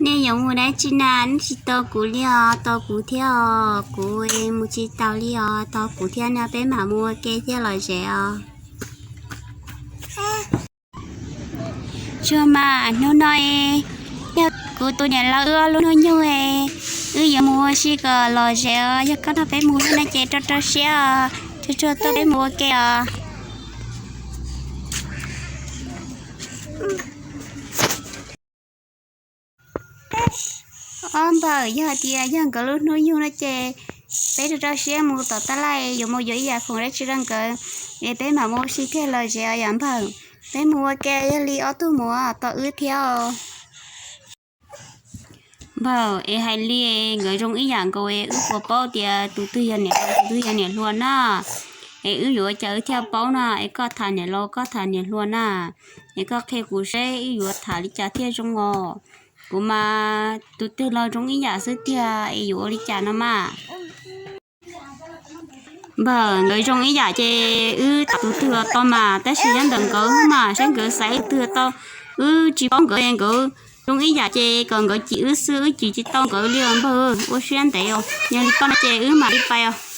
Nej yuav mus dab tsi na? Nej tsis tos kuv li os, tos kuv thiab os, kuv mus tsis taus li os, tos kuv thiab no peb mam mus ua ke thiaj lom zem os. Tsuag mas hnub no yog kuv tus niam laus wb ob lub hnub nyoog, wb yuav mus ua si kom lom zem os, yog koj nrog peb mus no ces rau rau siab os, tsuag tsuag tuaj peb mus ua ke os. Ob npawg, yog hais tias yog nkawd lub hnub nyoog no ces peb rau rau siab mus tom tab laj, yuav mus yuav ib yam khoom dab tsi rau nkawd es peb mam mus ua si thiaj lom zem os yom npawg. Peb mus ua ke, yog li ob tug mus tos wb thiab os. Npawg, es hais li nkawd zoo ib yam nkaus es wb puas paub tias tus twg yog niam laus tus twg yog niam hluas na? Es wb yuav ua cas wb thiaj paub na? Es koj tham niam laus koj tham niam hluas na, es koj qhia kuv seb wb yuav tham li cas thiaj zoo os. Kuv mas tus twg los zoo ib yam xwb tiag, es yuav ua li cas no mas? Npawg, nkawd zoo ib yam ces wb tham tus twg los tau mas, tab sis nyob ntawm nkawd mas saib nkawd xaiv tus twg tau. Wb tsis paub nkawd, nkawd zoo ib yam ces kom nkawd cim wb xwb, wb cim tsis tau nkawd li os npawg. Ua siab ntev os, yog li koj no ces wb mam li pais os.